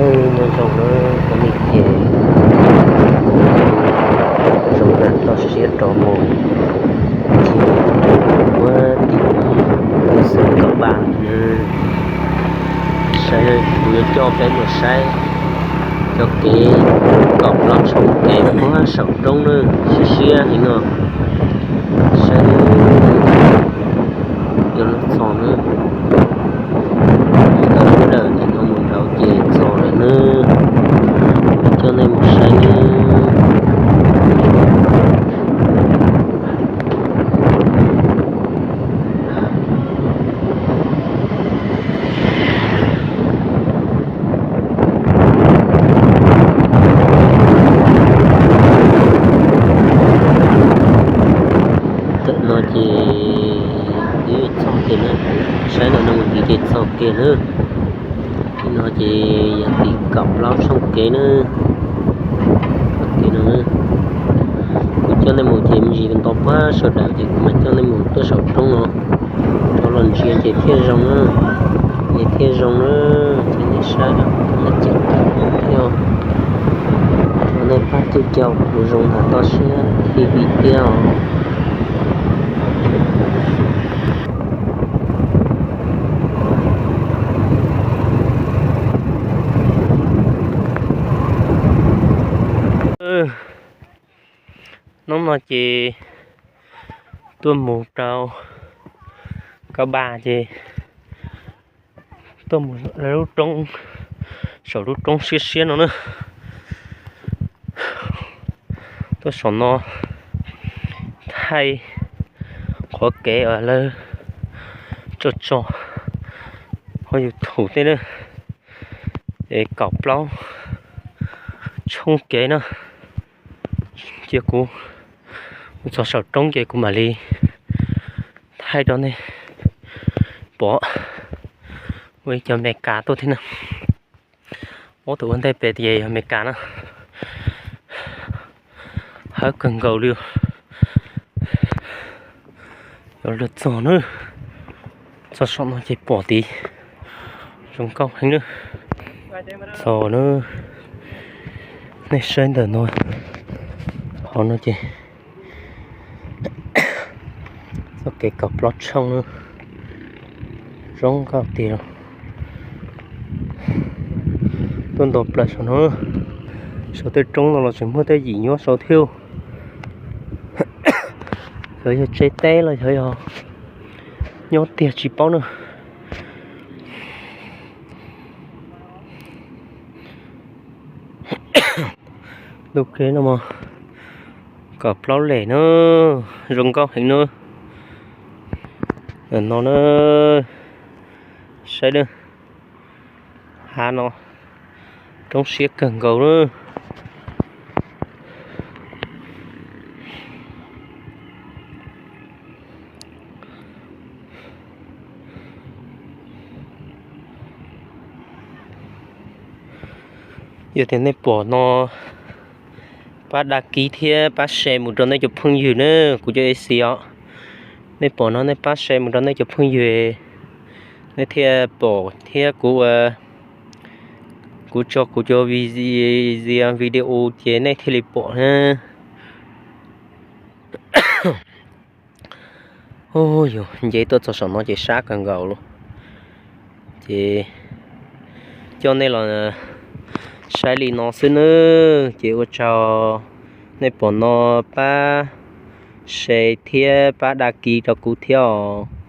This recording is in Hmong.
Nyob zoo na, cov neeg ces zoo na, toj siab rov mus ncig puag tim xeev Kaum Npaj na. Saib, kuv yuav coj peb mus saib cov kev kaum plaub tshooj kev puag saum roob na, siab siab heev no. Saib, yuav luag txog na. Lub dawm tim no mus nraud ces txog lawm na. Coj nej mus saib na. Ntawm no ces twb txog kiag na, saib ntawm no mus ntxiv ces txog kiag na. Tim no ces yog tim kaum plaub tshooj kev na. Tim no, kuv coj nej mus ces me ntsis nto puag sawv daws ces kuv mam coj nej mus tuaj saum roob no, rov los ntsia ces thiaj zoo na. Ces thiaj zoo na, ces nej saib na, nej cem thiab, nej pab caum caum kuv zoo na, toj siab heavy thiab os. Hnub no ces tuaj mus rau Kab Npaj ces tuaj mus lub roob, saum lub roob siab siab no na. Tuaj saum no thaij qhov kev uas lawv tso tso hauv YouTube tej na, es kaum plaub tshooj kev na. Cia kuv mus txog saum roob ces kuv mam li thaij rau nej pom. Ua ib cov Amelikas tuaj thiab na. Ob tug ua ntej pem ces yog Amelikas na. Hawv kawg nkaus li. Yuav luag txog na. Txog saum no ces pom tid. Zoo nkauj heev na. Txog na. Nej saib ntawm no, hauv no ces txoj kev kaum plaub tshooj na, zoo nkauj tiag. Tuaj nto plaws saum no, saum tej roob no los tseem muaj tej yim nyob saud thiab. Xyov yog tsev teb los xyov yog nyob tiag tsis paub na. Ntu kev no mas kaum plaub lem na, zoo nkauj heev na. No na, saib na, hav no roob siab kawg nkaus na. Yog tias nej pom no, pab đăng ký thiab pab share mus rau nej cov phooj ywg na, kuv cov ej txwv os. Nej pom no nej pab share mus rau nej cov phooj ywg, nej thiaj pom thiab kuv, kuv tso kuv cov vi, video ces nej thiaj li pom na. Hu yus nce tuaj txog saum no ces sab kawg nkaus lawm. Ces coj nej los saib li no xwb nawb. Ces ua tsaug nej pom no pab share thiab pab đăng ký rau kuv thiab os.